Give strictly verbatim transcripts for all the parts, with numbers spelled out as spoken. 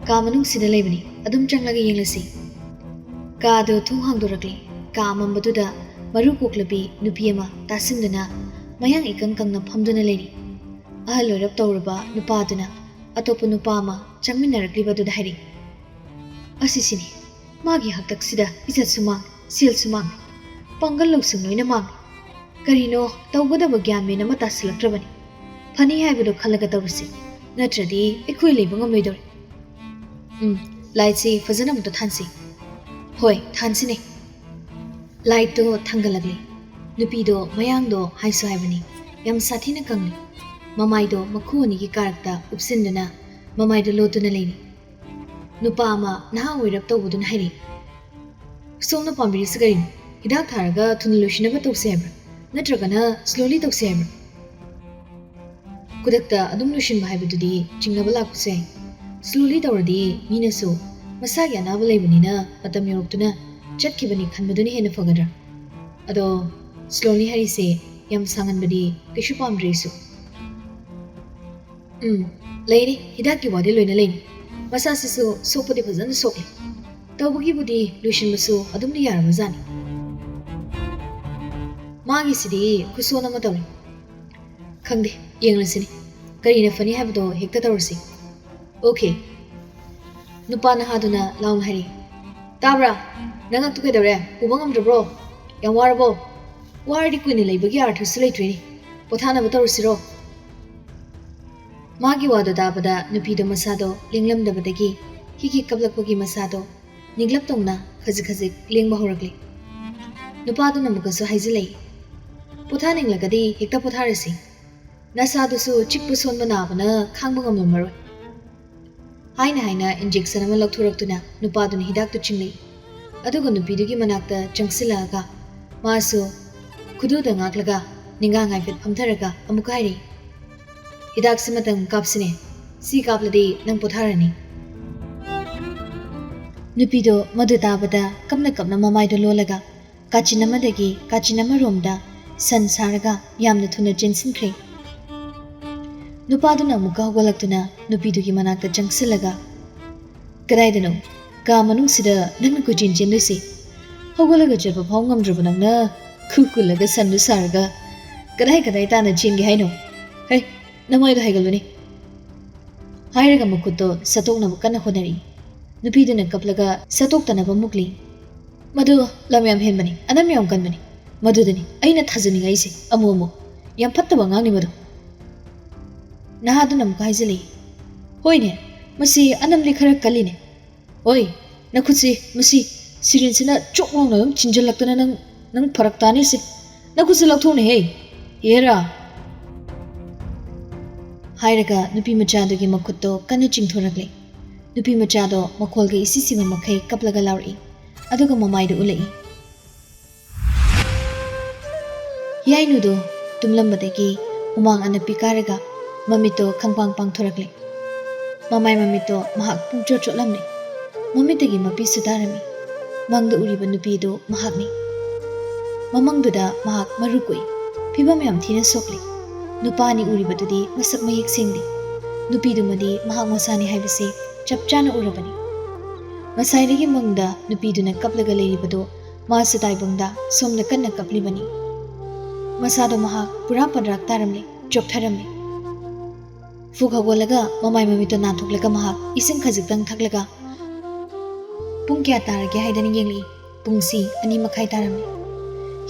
ꯀꯥ ꯃꯅꯨꯡꯁꯤꯗ ꯂꯩꯕꯅꯤ, ꯑꯗꯨꯝ ꯆꯪꯂꯒ ꯌꯦꯡꯂꯁꯤ꯫ ꯀꯥꯗꯨ ꯊꯣꯡ ꯍꯥꯡꯗꯣꯔꯛꯂꯤ꯫ ꯀꯥ ꯑꯃꯝꯕꯗꯨꯗ ꯃꯔꯨ ꯀꯣꯛꯂꯕꯤ ꯅꯨꯄꯤ ꯑꯃ ꯇꯥꯁꯤꯟꯗꯨꯅ ꯃꯌꯥꯡ ꯏꯀꯪ ꯀꯪꯅ ꯐꯝꯗꯨꯅ ꯂꯩꯔꯤ꯫ ꯑꯍꯜ ꯑꯣꯏꯔꯞ ꯇꯧꯔꯕ ꯅꯨꯄꯥꯗꯨꯅ ꯑꯇꯣꯞꯄ ꯅꯨꯄꯥ ꯑꯃ ꯆꯪꯃꯤꯟꯅꯔꯛꯂꯤꯕꯗꯨꯗ ꯍꯥꯏꯔꯛꯏ, "ꯑꯁꯤꯁꯤꯅꯤ, ꯃꯥꯒꯤ ꯍꯥꯛꯇꯛꯁꯤꯗ ꯏꯖꯠꯁꯨ ꯃꯥꯡ, ꯁꯦꯜꯁꯨ ꯃꯥꯡ, ꯄꯥꯡꯒꯜ ꯂꯧꯁꯤꯡ ꯂꯣꯏꯅ ꯃꯥꯡ꯫ ꯀꯔꯤꯅꯣ ꯇꯧꯒꯗꯕ ꯒ꯭ꯌꯥꯟ ꯃꯦꯟ ꯑꯃ ꯇꯥꯁꯤꯜꯂꯛꯇ꯭ꯔꯕꯅꯤ꯫ ꯐꯅꯤ ꯍꯥꯏꯕꯗꯣ ꯈꯜꯂꯒ ꯇꯧꯔꯁꯤ, ꯅꯠꯇ꯭ꯔꯗꯤ ꯑꯩꯈꯣꯏ ꯂꯩꯕ ꯉꯝꯂꯣꯏꯗꯧꯔꯤ꯫ ꯎꯝ, ꯂꯥꯏꯠꯁꯤ ꯐꯖꯅ ꯑꯃꯨꯛꯇ ꯊꯥꯟꯁꯤ꯫ ꯍꯣꯏ, ꯊꯥꯟꯁꯤꯅꯦ꯫" ꯂꯥꯏꯠꯇꯣ ꯊꯥꯡꯒꯠꯂꯛꯂꯦ꯫ ꯅꯨꯄꯤꯗꯣ ꯃꯌꯥꯡꯗꯣ ꯍꯥꯏꯁꯨ ꯍꯥꯏꯕꯅꯤ, ꯌꯥꯝ ꯁꯥꯊꯤꯅ ꯀꯪꯂꯤ꯫ ꯃꯃꯥꯏꯗꯣ ꯃꯈꯨ ꯑꯅꯤꯒꯤ ꯀꯥꯔꯛꯇ ꯎꯞꯁꯤꯟꯗꯨꯅ ꯃꯃꯥꯏꯗꯣ ꯂꯣꯠꯇꯨꯅ ꯂꯩꯔꯤ꯫ ꯅꯨꯄꯥ ꯑꯃ ꯅꯍꯥ ꯑꯣꯏꯔꯞ ꯇꯧꯕꯗꯨꯅ ꯍꯥꯏꯔꯛꯏ, "ꯁꯣꯝꯅ ꯄꯥꯝꯕꯤꯔꯤꯁꯤ ꯀꯔꯤꯅꯣ? ꯍꯤꯗꯥꯛ ꯊꯥꯔꯒ ꯊꯨꯅ ꯂꯣꯏꯁꯤꯟꯅꯕ ꯇꯧꯁꯦ ꯍꯥꯏꯕ꯭ꯔꯥ? ꯅꯠꯇ꯭ꯔꯒꯅ slowly ꯇꯧꯁꯦ ꯍꯥꯏꯕ꯭ꯔꯥ?" ꯈꯨꯗꯛꯇ ꯑꯗꯨꯝ ꯂꯣꯏꯁꯤꯟꯕ ꯍꯥꯏꯕꯗꯨꯗꯤ ꯆꯤꯡꯅꯕ ꯂꯥꯛꯄꯁꯨ ꯌꯥꯏ꯫ Slowly ꯇꯧꯔꯗꯤ ꯃꯤꯅꯁꯨ ꯃꯁꯥꯒꯤ ꯑꯅꯥꯕ ꯂꯩꯕꯅꯤꯅ ꯃꯇꯝ ꯌꯧꯔꯛꯇꯨꯅ ꯆꯠꯈꯤꯕꯅꯤ ꯈꯟꯕꯗꯨꯅ ꯍꯦꯟꯅ ꯐꯒꯗ꯭ꯔꯥ? ꯑꯗꯣ slowly ꯍꯥꯏꯔꯤꯁꯦ ꯌꯥꯝ ꯁꯥꯡꯍꯟꯕꯗꯤ ꯀꯩꯁꯨ ꯄꯥꯝꯗ꯭ꯔꯦ ꯑꯩꯁꯨ꯫ ꯎꯝ, ꯂꯩꯔꯤ, ꯍꯤꯗꯥꯛꯀꯤ ꯋꯥꯗꯤ ꯂꯣꯏꯅ ꯂꯩꯔꯤ꯫ ꯃꯁꯥꯁꯤꯁꯨ ꯁꯣꯛꯄꯗꯤ ꯐꯖꯅ ꯁꯣꯛꯂꯤ꯫ ꯇꯧꯕꯒꯤꯕꯨꯗꯤ ꯂꯣꯏꯁꯤꯟꯕꯁꯨ ꯑꯗꯨꯝꯗꯤ ꯌꯥꯔꯕꯖꯥꯠꯅꯤ꯫ ꯃꯥꯒꯤꯁꯤꯗꯤ ꯈꯨꯁꯣꯟ ꯑꯃ ꯇꯧꯔꯦ꯫ ꯈꯪꯗꯦ, ꯌꯦꯡꯂꯁꯤꯅꯦ꯫ ꯀꯔꯤꯅ ꯐꯅꯤ ꯍꯥꯏꯕꯗꯣ ꯍꯦꯛꯇ ꯇꯧꯔꯁꯤ꯫ Okay꯫ ꯅꯨꯄꯥ ꯅꯍꯥꯗꯨꯅ ꯂꯥꯎꯅ ꯍꯥꯏꯔꯛꯏ, "ꯇꯥꯕ꯭ꯔꯥ? ꯅꯉꯛꯇꯨ ꯀꯩꯗꯧꯔꯦ? ꯄꯨꯕ ꯉꯝꯗ꯭ꯔꯕ꯭ꯔꯣ? ꯌꯥꯝ ꯋꯥꯔꯕꯣ? ꯋꯥꯔꯗꯤ ꯀꯨꯏꯅ ꯂꯩꯕꯒꯤ ꯑꯥꯔꯊꯁꯨ ꯂꯩꯇ꯭ꯔꯦꯅꯦ꯫ ꯄꯣꯊꯥꯅꯕ ꯇꯧꯔꯁꯤꯔꯣ?" ꯃꯥꯒꯤ ꯋꯥꯗꯣ ꯇꯥꯕꯗ ꯅꯨꯄꯤꯗꯣ ꯃꯁꯥꯗꯣ ꯂꯦꯡꯂꯝꯗꯕꯗꯒꯤ ꯍꯤꯛ ꯍꯤꯛ ꯀꯞꯂꯛꯄꯒꯤ ꯃꯁꯥꯗꯣ ꯅꯤꯛꯂꯞ ꯇꯧꯅ ꯈꯖꯤꯛ ꯈꯖꯤꯛ ꯂꯦꯡꯕ ꯍꯧꯔꯛꯂꯦ꯫ ꯅꯨꯄꯥꯗꯨꯅ ꯑꯃꯨꯛꯀꯁꯨ ꯍꯥꯏꯖꯤꯜꯂꯛꯏ, "ꯄꯣꯊꯥꯅꯤꯡꯂꯒꯗꯤ ꯍꯦꯛꯇ ꯄꯣꯊꯥꯔꯁꯤ꯫ ꯅꯁꯥꯗꯨꯁꯨ ꯆꯤꯛꯄ ꯁꯣꯟꯕ ꯅꯥꯕꯅ ꯈꯥꯡꯕ ꯉꯝꯂꯝꯃꯔꯣꯏ꯫" ꯍꯥꯏꯅ ꯍꯥꯏꯅ injection ꯑꯃ ꯂꯧꯊꯣꯔꯛꯇꯨꯅ ꯅꯨꯄꯥꯗꯨꯅ ꯍꯤꯗꯥꯛꯇꯨ ꯆꯤꯡꯂꯛꯏ꯫ ꯑꯗꯨꯒ ꯅꯨꯄꯤꯗꯨꯒꯤ ꯃꯅꯥꯛꯇ ꯆꯪꯁꯤꯜꯂꯛꯑꯒ ꯃꯥꯁꯨ ꯈꯨꯗꯨꯗ ꯉꯥꯛꯂꯒ ꯅꯤꯡꯒꯥꯡ ꯍꯥꯏꯐꯦꯠ ꯐꯝꯊꯔꯒ ꯑꯃꯨꯛꯀ ꯍꯥꯏꯔꯛꯏ, "ꯍꯤꯗꯥꯛꯁꯤꯃꯇꯪ ꯀꯥꯞꯁꯤꯅꯦ꯫ ꯁꯤ ꯀꯥꯞꯂꯗꯤ ꯅꯪ ꯄꯣꯊꯥꯔꯅꯤ꯫" ꯅꯨꯄꯤꯗꯣ ꯃꯗꯨ ꯇꯥꯕꯗ ꯀꯞꯅ ꯀꯞꯅ ꯃꯃꯥꯏꯗꯣ ꯂꯣꯜꯂꯒ ꯀꯥꯆꯤꯟ ꯑꯃꯗꯒꯤ ꯀꯥꯆꯤꯟ ꯑꯃꯔꯣꯝꯗ ꯁꯟ ꯁꯥꯔꯒ ꯌꯥꯝꯅ ꯊꯨꯅ ꯆꯦꯟꯁꯤꯟꯈ꯭ꯔꯦ꯫ ꯅꯨꯄꯥꯗꯨꯅ ꯑꯃꯨꯛꯀ ꯍꯧꯒꯠꯂꯛꯇꯨꯅ ꯅꯨꯄꯤꯗꯨꯒꯤ ꯃꯅꯥꯛꯇ ꯆꯪꯁꯤꯜꯂꯒ, "ꯀꯗꯥꯏꯗꯅꯣ? ꯀꯥ ꯃꯅꯨꯡꯁꯤꯗ ꯅꯪꯅ ꯀꯣꯏꯆꯦꯟ ꯆꯦꯟꯗꯣꯏꯁꯤ? ꯍꯧꯒꯠꯂꯒ ꯆꯠꯄ ꯐꯥꯎ ꯉꯝꯗ꯭ꯔꯕ ꯅꯪꯅ ꯈꯨ ꯀꯨꯜꯂꯒ ꯁꯟꯗꯨ ꯁꯥꯔꯒ ꯀꯗꯥꯏ ꯀꯗꯥꯏ ꯇꯥꯟꯅ ꯆꯦꯟꯒꯦ ꯍꯥꯏꯅꯣ? ꯍꯩ, ꯅꯃꯥꯏꯗꯣ ꯍꯥꯏꯒꯠꯂꯨꯅꯦ!" ꯍꯥꯏꯔꯒ ꯃꯈꯨꯠꯇꯣ ꯁꯠꯇꯣꯛꯅꯕ ꯀꯟꯅ ꯍꯣꯠꯅꯔꯤ꯫ ꯅꯨꯄꯤꯗꯨꯅ ꯀꯞꯂꯒ ꯁꯠꯇꯣꯛꯇꯅꯕ ꯃꯨꯛꯂꯤ꯫ "ꯃꯗꯨ ꯂꯝ ꯌꯥꯝ ꯍꯦꯟꯕꯅꯤ, ꯑꯅꯝ ꯌꯥꯝ ꯀꯟꯕꯅꯤ꯫ ꯃꯗꯨꯗꯅꯤ ꯑꯩꯅ ꯊꯥꯖꯅꯤꯡꯉꯛꯏꯁꯦ꯫ ꯑꯃꯨꯛ ꯑꯃꯨꯛ ꯌꯥꯝ ꯐꯠꯇꯕ ꯑꯉꯥꯡꯅꯤ ꯃꯗꯨ꯫" ꯅꯍꯥꯗꯨꯅ ꯑꯃꯨꯛꯀ ꯍꯥꯏꯖꯤꯜꯂꯛꯏ꯫ "ꯍꯣꯏꯅꯦ, ꯃꯁꯤ ꯑꯅꯝꯗꯤ ꯈꯔ ꯀꯜꯂꯤꯅꯦ꯫ ꯑꯣꯏ, ꯅꯈꯨꯠꯁꯤ, ꯃꯁꯤ ꯁꯤꯔꯤꯟꯁꯤꯅ ꯆꯣꯛ ꯂꯥꯎꯅ ꯑꯗꯨꯝ ꯆꯤꯟꯖꯜꯂꯛꯇꯅ ꯅꯪ, ꯅꯪ ꯐꯔꯛ ꯇꯥꯅꯤꯁꯦ꯫ ꯅꯈꯨꯠꯁꯤ ꯂꯧꯊꯣꯛꯅꯦꯍꯦ꯫ ꯍꯦꯔꯥ!" ꯍꯥꯏꯔꯒ ꯅꯨꯄꯤ ꯃꯆꯥꯗꯨꯒꯤ ꯃꯈꯨꯠꯇꯣ ꯀꯟꯅ ꯆꯤꯡꯊꯣꯔꯛꯂꯦ꯫ ꯅꯨꯄꯤ ꯃꯆꯥꯗꯣ ꯃꯈꯣꯜꯒ ꯏꯁꯤ ꯁꯤꯕ ꯃꯈꯩ ꯀꯞꯂꯒ ꯂꯥꯎꯔꯛꯏ꯫ ꯑꯗꯨꯒ ꯃꯃꯥꯏꯗꯨ ꯎꯠꯂꯛꯏ꯫ ꯍꯤꯌꯥꯏꯅꯨꯗꯣ ꯇꯨꯝꯂꯝꯕꯗꯒꯤ ꯍꯨꯃꯥꯡ ꯑꯅꯞꯄꯤ ꯀꯥꯔꯒ ꯃꯃꯤꯠꯇꯣ ꯈꯪꯄꯥꯡ ꯄꯥꯡꯊꯣꯔꯛꯂꯦ꯫ ꯃꯃꯥꯏ ꯃꯃꯤꯠꯇꯣ ꯃꯍꯥꯛ ꯄꯨꯡꯆꯣꯠ ꯆꯣꯠꯂꯝꯃꯤ꯫ ꯃꯃꯤꯠꯇꯒꯤ ꯃꯄꯤꯁꯨ ꯇꯥꯔꯝꯃꯤ꯫ ꯃꯪꯗ ꯎꯔꯤꯕ ꯅꯨꯄꯤꯗꯨ ꯃꯍꯥꯛꯅꯤ꯫ ꯃꯃꯪꯗꯨꯗ ꯃꯍꯥꯛ ꯃꯔꯨ ꯀꯣꯛꯏ꯫ ꯐꯤꯕꯝ ꯌꯥꯝ ꯊꯤꯅ ꯁꯣꯛꯂꯤ꯫ ꯅꯨꯄꯥ ꯑꯅꯤ ꯎꯔꯤꯕꯗꯨꯗꯤ ꯃꯁꯛ ꯃꯌꯦꯛ ꯁꯦꯡꯗꯦ꯫ ꯅꯨꯄꯤꯗꯨꯃꯗꯤ ꯃꯍꯥꯛ ꯃꯁꯥꯅꯤ ꯍꯥꯏꯕꯁꯤ ꯆꯞ ꯆꯥꯅ ꯎꯔꯕꯅꯤ꯫ ꯉꯁꯥꯏꯗꯒꯤ ꯃꯪꯗ ꯅꯨꯄꯤꯗꯨꯅ ꯀꯞꯂꯒ ꯂꯩꯔꯤꯕꯗꯨ ꯃꯥꯁꯨ ꯇꯥꯏꯕꯪꯗ ꯁꯣꯝꯗ ꯀꯟꯅ ꯀꯞꯂꯤꯕꯅꯤ꯫ ꯃꯁꯥꯗꯣ ꯃꯍꯥꯛ ꯄꯨꯔꯥ ꯄꯟꯗ꯭ꯔꯥꯛ ꯇꯥꯔꯝꯂꯦ, ꯆꯣꯛꯊꯔꯝꯂꯦ꯫ ꯐꯨꯛ ꯍꯧꯒꯠꯂꯒ ꯃꯃꯥꯏ ꯃꯃꯤꯠꯇꯣ ꯅꯥꯟꯊꯣꯛꯂꯒ ꯃꯍꯥꯛ ꯏꯁꯤꯡ ꯈꯖꯤꯛꯇꯪ ꯊꯛꯂꯒ ꯄꯨꯡ ꯀꯌꯥ ꯇꯥꯔꯒꯦ ꯍꯥꯏꯗꯅ ꯌꯦꯡꯂꯛꯏ꯫ ꯄꯨꯡꯁꯤ ꯑꯅꯤ ꯃꯈꯥꯏ ꯇꯥꯔꯝꯃꯤ꯫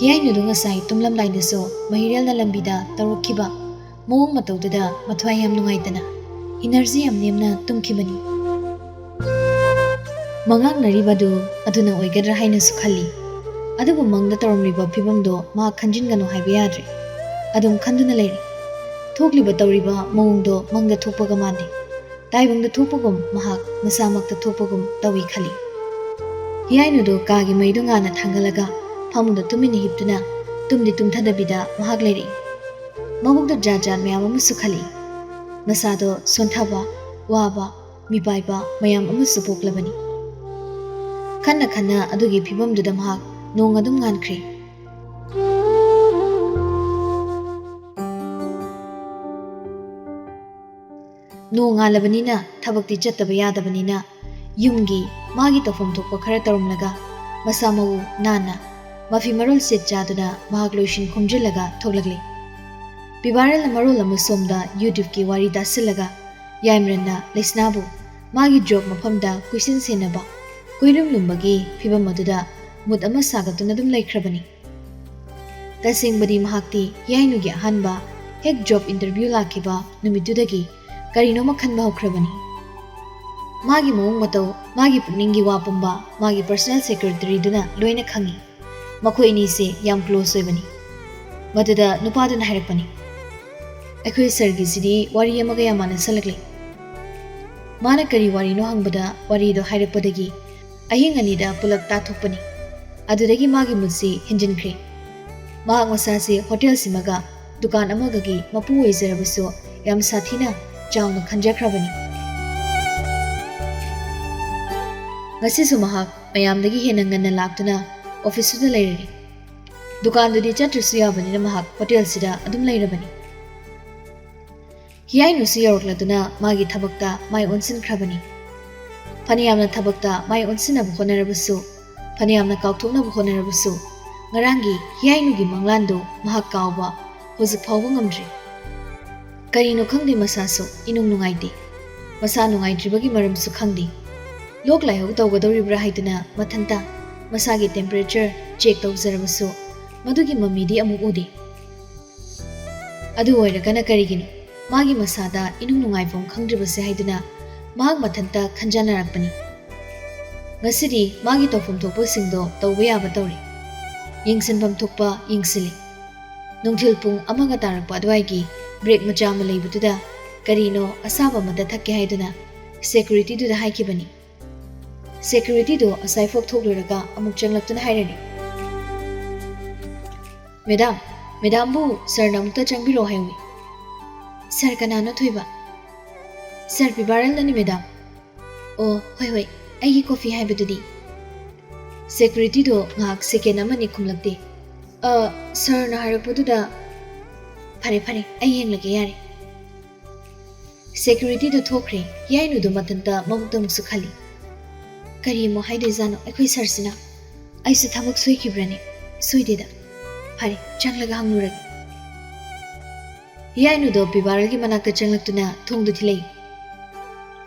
ꯍꯤꯌꯥꯏꯅꯨꯗꯣ ꯉꯁꯥꯏ ꯇꯨꯝꯂꯝꯗꯥꯏꯗꯁꯨ ꯃꯍꯤꯔꯦꯜꯅ ꯂꯝꯕꯤꯗ ꯇꯧꯔꯛꯈꯤꯕ ꯃꯑꯣꯡ ꯃꯇꯧꯗꯨꯗ ꯃꯊ꯭ꯋꯥꯏ ꯌꯥꯝ ꯅꯨꯡꯉꯥꯏꯇꯅ, ꯏꯅꯔꯖꯤ ꯌꯥꯝ ꯅꯦꯝꯅ ꯇꯨꯝꯈꯤꯕꯅꯤ꯫ ꯃꯉꯥꯛꯅꯔꯤꯕꯗꯨ ꯑꯗꯨꯅ ꯑꯣꯏꯒꯗ꯭ꯔꯥ ꯍꯥꯏꯅꯁꯨ ꯈꯜꯂꯤ꯫ ꯑꯗꯨꯕꯨ ꯃꯪꯗ ꯇꯧꯔꯝꯂꯤꯕ ꯐꯤꯕꯝꯗꯣ ꯃꯍꯥꯛ ꯈꯟꯖꯤꯟꯒꯅꯨ ꯍꯥꯏꯕ ꯌꯥꯗ꯭ꯔꯦ꯫ ꯑꯗꯨꯝ ꯈꯟꯗꯨꯅ ꯂꯩꯔꯤ꯫ ꯊꯣꯛꯂꯤꯕ ꯇꯧꯔꯤꯕ ꯃꯑꯣꯡꯗꯣ ꯃꯪꯗ ꯊꯣꯛꯄꯒ ꯃꯥꯟꯗꯦ꯫ ꯇꯥꯏꯕꯪꯗ ꯊꯣꯛꯄꯒꯨꯝ ꯃꯍꯥꯛ ꯃꯁꯥꯃꯛꯇ ꯊꯣꯛꯄꯒꯨꯝ ꯇꯧꯏ ꯈꯜꯂꯤ꯫ ꯍꯤꯌꯥꯏꯅꯨꯗꯣ ꯀꯥꯒꯤ ꯃꯩꯗꯣ ꯉꯥꯟꯅ ꯊꯥꯡꯒꯠꯂꯒ ꯐꯃꯨꯡꯗ ꯇꯨꯃꯤꯟꯅ ꯍꯤꯞꯇꯨꯅ ꯇꯨꯝꯗꯤ ꯇꯨꯝꯊꯗꯕꯤꯗ ꯃꯍꯥꯛ ꯂꯩꯔꯛꯏ꯫ ꯃꯕꯨꯛꯇ ꯖꯥꯠ ꯖꯥꯠ ꯃꯌꯥꯝ ꯑꯃꯁꯨ ꯈꯜꯂꯛꯏ꯫ ꯃꯁꯥꯗꯣ ꯁꯣꯟꯊꯕ, ꯋꯥꯕ, ꯃꯤꯄꯥꯏꯕ ꯃꯌꯥꯝ ꯑꯃꯁꯨ ꯄꯣꯛꯂꯕꯅꯤ꯫ ꯈꯟꯅ ꯈꯟꯅ ꯑꯗꯨꯒꯤ ꯐꯤꯕꯝꯗꯨꯗ ꯃꯍꯥꯛ ꯅꯣꯡ ꯑꯗꯨꯝ ꯉꯥꯟꯈ꯭ꯔꯦ꯫ ꯅꯣꯡ ꯉꯥꯜꯂꯕꯅꯤꯅ ꯊꯕꯛꯇꯤ ꯆꯠꯇꯕ ꯌꯥꯗꯕꯅꯤꯅ ꯌꯨꯝꯒꯤ ꯃꯥꯒꯤ ꯇꯧꯐꯝ ꯊꯣꯛꯄ ꯈꯔ ꯇꯧꯔꯝꯂꯒ ꯃꯁꯥ ꯃꯎ ꯅꯥꯟꯅ ꯃꯐꯤ ꯃꯔꯣꯜ ꯁꯦꯠ ꯆꯥꯗꯨꯅ ꯃꯍꯥꯛ ꯂꯣꯏꯁꯤꯟ ꯈꯣꯝꯖꯤꯜꯂꯒ ꯊꯣꯛꯂꯛꯂꯦ꯫ ꯄꯤꯕꯥꯔꯦꯜꯅ ꯃꯔꯣꯜ ꯑꯃ ꯁꯣꯝꯗ YouTubeꯀꯤ ꯋꯥꯔꯤ ꯇꯥꯁꯤꯜꯂꯒ ꯌꯥꯏꯃꯔꯟꯅ ꯂꯩꯁꯅꯥꯕꯨ ꯃꯥꯒꯤ job ꯃꯐꯝꯗ ꯀꯣꯏꯁꯦꯟ ꯁꯦꯟꯅꯕ ꯀꯣꯏꯔꯨꯝ ꯂꯨꯝꯕꯒꯤ ꯐꯤꯚꯝ ꯑꯗꯨꯗ mood ꯑꯃ ꯁꯥꯒꯠꯇꯨꯅ ꯑꯗꯨꯝ ꯂꯩꯈ꯭ꯔꯕꯅꯤ꯫ ꯇꯁꯦꯡꯕꯗꯤ ꯃꯍꯥꯛꯇꯤ ꯍꯤꯌꯥꯏꯅꯨꯒꯤ ꯑꯍꯥꯟꯕ ꯍꯦꯛ job interview ꯂꯥꯛꯈꯤꯕ ꯅꯨꯃꯤꯠꯇꯨꯗꯒꯤ ꯀꯔꯤꯅꯣꯃ ꯈꯟꯕ ꯍꯧꯈ꯭ꯔꯕꯅꯤ꯫ ꯃꯥꯒꯤ ꯃꯑꯣꯡ ꯃꯇꯧ, ꯃꯥꯒꯤ ꯄꯨꯛꯅꯤꯡꯒꯤ ꯋꯥ ꯄꯨꯝꯕ ꯃꯥꯒꯤ personal secretaryꯗꯨꯅ ꯂꯣꯏꯅ ꯈꯪꯏ꯫ ꯃꯈꯣꯏ ꯑꯅꯤꯁꯦ ꯌꯥꯝ close ꯑꯣꯏꯕꯅꯤ꯫ ꯃꯗꯨꯗ ꯅꯨꯄꯥꯗꯨꯅ ꯍꯥꯏꯔꯛꯄꯅꯤ, "ꯑꯩꯈꯣꯏ sirꯒꯤꯁꯤꯗꯤ ꯋꯥꯔꯤ ꯑꯃꯒ ꯌꯥꯝ ꯃꯥꯟꯅꯁꯜꯂꯛꯂꯦ꯫" ꯃꯥꯅ ꯀꯔꯤ ꯋꯥꯔꯤꯅꯣ ꯍꯪꯕꯗ ꯋꯥꯔꯤꯗꯣ ꯍꯥꯏꯔꯛꯄꯗꯒꯤ ꯑꯍꯤꯡ ꯑꯅꯤꯗ ꯄꯨꯂꯞ ꯇꯥꯊꯣꯛꯄꯅꯤ꯫ ꯑꯗꯨꯗꯒꯤ ꯃꯥꯒꯤ moodꯁꯤ ꯍꯦꯟꯖꯤꯟꯈ꯭ꯔꯦ꯫ ꯃꯍꯥꯛ ꯃꯁꯥꯁꯦ ꯍꯣꯇꯦꯜꯁꯤꯃꯒ ꯗꯨꯀꯥꯟ ꯑꯃꯒꯒꯤ ꯃꯄꯨ ꯑꯣꯏꯖꯔꯕꯁꯨ ꯌꯥꯝ ꯁꯥꯊꯤꯅ ꯆꯥꯎꯅ ꯈꯟꯖꯈ꯭ꯔꯕꯅꯤ꯫ ꯉꯁꯤꯁꯨ ꯃꯍꯥꯛ ꯃꯌꯥꯝꯗꯒꯤ ꯍꯦꯟꯅ ꯉꯟꯅ ꯂꯥꯛꯇꯨꯅ officeꯇꯨꯗ ꯂꯩꯔꯦ꯫ ꯗꯨꯀꯥꯟꯗꯨꯗꯤ ꯆꯠꯇ꯭ꯔꯁꯨ ꯌꯥꯕꯅꯤꯅ ꯃꯍꯥꯛ ꯍꯣꯇꯦꯜꯁꯤꯗ ꯑꯗꯨꯝ ꯂꯩꯔꯕꯅꯤ꯫ ꯍꯤꯌꯥꯏꯅꯨꯁꯨ ꯌꯧꯔꯛꯂꯗꯨꯅ ꯃꯥꯒꯤ ꯊꯕꯛꯇ ꯃꯥꯏ ꯑꯣꯟꯁꯤꯟꯈ꯭ꯔꯕꯅꯤ꯫ ꯐꯅꯌꯥꯝꯅ ꯊꯕꯛꯇ ꯃꯥꯏ ꯑꯣꯟꯁꯤꯟꯅꯕ ꯍꯣꯠꯅꯔꯕꯁꯨ, ꯐꯅꯌꯥꯝꯅ ꯀꯥꯎꯊꯣꯛꯅꯕ ꯍꯣꯠꯅꯔꯕꯁꯨ, ꯉꯔꯥꯡꯒꯤ ꯍꯤꯌꯥꯏꯅꯨꯒꯤ ꯃꯪꯂꯥꯟꯗꯨ ꯃꯍꯥꯛ ꯀꯥꯎꯕ ꯍꯧꯖꯤꯛ ꯐꯥꯎꯕ ꯉꯝꯗ꯭ꯔꯤ꯫ ꯀꯔꯤꯅꯣ ꯈꯪꯗꯦ, ꯃꯁꯥꯁꯨ ꯏꯅꯨꯡ ꯅꯨꯡꯉꯥꯏꯇꯦ꯫ ꯃꯁꯥ ꯅꯨꯡꯉꯥꯏꯇ꯭ꯔꯤꯕꯒꯤ ꯃꯔꯝꯁꯨ ꯈꯪꯗꯦ꯫ ꯂꯣꯛ ꯂꯥꯏꯍꯧ ꯇꯧꯒꯗꯧꯔꯤꯕ꯭ꯔꯥ ꯍꯥꯏꯗꯨꯅ ꯃꯊꯟꯇ ꯃꯁꯥꯒꯤ temperature check ꯇꯧꯖꯔꯕꯁꯨ ꯃꯗꯨꯒꯤ ꯃꯃꯤꯗꯤ ꯑꯃꯨꯛ ꯎꯗꯦ꯫ ꯑꯗꯨ ꯑꯣꯏꯔꯒꯅ ꯀꯔꯤꯒꯤꯅꯣ ꯃꯥꯒꯤ ꯃꯁꯥꯗ ꯏꯅꯨꯡ ꯅꯨꯡꯉꯥꯏꯐꯝ ꯈꯪꯗ꯭ꯔꯤꯕꯁꯦ ꯍꯥꯏꯗꯨꯅ ꯃꯍꯥꯛ ꯃꯊꯟꯇ ꯈꯟꯖꯅꯔꯛꯄꯅꯤ꯫ ꯉꯁꯤꯗꯤ ꯃꯥꯒꯤ ꯇꯧꯐꯝ ꯊꯣꯛꯄꯁꯤꯡꯗꯣ ꯇꯧꯕ ꯌꯥꯕ ꯇꯧꯔꯦ꯫ ꯌꯦꯡꯁꯤꯟꯐꯝ ꯊꯣꯛꯄ ꯌꯦꯡꯁꯤꯜꯂꯤ꯫ ꯅꯨꯡꯊꯤꯜ ꯄꯨꯡ ꯑꯃꯒ ꯇꯥꯔꯛꯄ ꯑꯗꯨꯋꯥꯏꯒꯤ break ꯃꯆꯥ ꯑꯃ ꯂꯩꯕꯗꯨꯗ ꯀꯔꯤꯅꯣ ꯑꯁꯥꯕ ꯑꯃꯇ ꯊꯛꯀꯦ ꯍꯥꯏꯗꯨꯅ securityꯗꯨꯗ ꯍꯥꯏꯈꯤꯕꯅꯤ꯫ Securityꯗꯣ ꯑꯁꯥꯏꯐꯥꯎ ꯊꯣꯛꯂꯨꯔꯒ ꯑꯃꯨꯛ ꯆꯪꯂꯛꯇꯨꯅ ꯍꯥꯏꯔꯛꯏ, "Madam, madamꯕꯨ sirꯅ ꯑꯃꯨꯛꯇ ꯆꯪꯕꯤꯔꯛꯑꯣ ꯍꯥꯏꯌꯨꯅꯦ꯫ Sir ꯀꯅꯥꯅꯣ ꯊꯣꯏꯕ?" "Sir ꯄꯤꯕꯥꯔꯦꯜꯅꯅꯤ, madam꯫" "ꯑꯣ, ꯍꯣꯏ, ꯍꯣꯏ, ꯑꯩꯒꯤ coffee ꯍꯥꯏꯕꯗꯨꯗꯤ?" Securityꯗꯣ ꯉꯥꯏꯍꯥꯛ second ꯑꯃꯅꯤ ꯈꯨꯝꯂꯛꯇꯦ꯫ "ꯑ, sirꯅ ꯍꯥꯏꯔꯛꯄꯗꯨꯗ꯫" "ꯐꯔꯦ, ꯐꯔꯦ, ꯑꯩ ꯌꯦꯡꯂꯒꯦ, ꯌꯥꯔꯦ꯫" Securityꯗꯣ ꯊꯣꯛꯈ꯭ꯔꯦ꯫ ꯍꯤꯌꯥꯏꯅꯨꯗꯣ ꯃꯊꯟꯇ ꯃꯕꯨꯛꯇ ꯑꯃꯨꯛꯁꯨ ꯈꯜꯂꯤ, ꯀꯔꯤ ꯑꯃꯨꯛ ꯍꯥꯏꯗꯣꯏꯖꯥꯠꯅꯣ ꯑꯩꯈꯣꯏ ꯁꯥꯔꯁꯤꯅ? ꯑꯩꯁꯨ ꯊꯕꯛ ꯁꯣꯏꯈꯤꯕ꯭ꯔꯅꯦ? ꯁꯣꯏꯗꯦꯗ꯫ ꯐꯔꯦ, ꯆꯪꯂꯒ ꯍꯪꯂꯨꯔꯒꯦ꯫ ꯍꯤꯌꯥꯏꯅꯨꯗꯣ ꯄꯤꯕꯥꯔꯦꯜꯒꯤ ꯃꯅꯥꯛꯇ ꯆꯪꯂꯛꯇꯨꯅ ꯊꯣꯡꯗꯨ ꯊꯤꯜꯂꯛꯏ꯫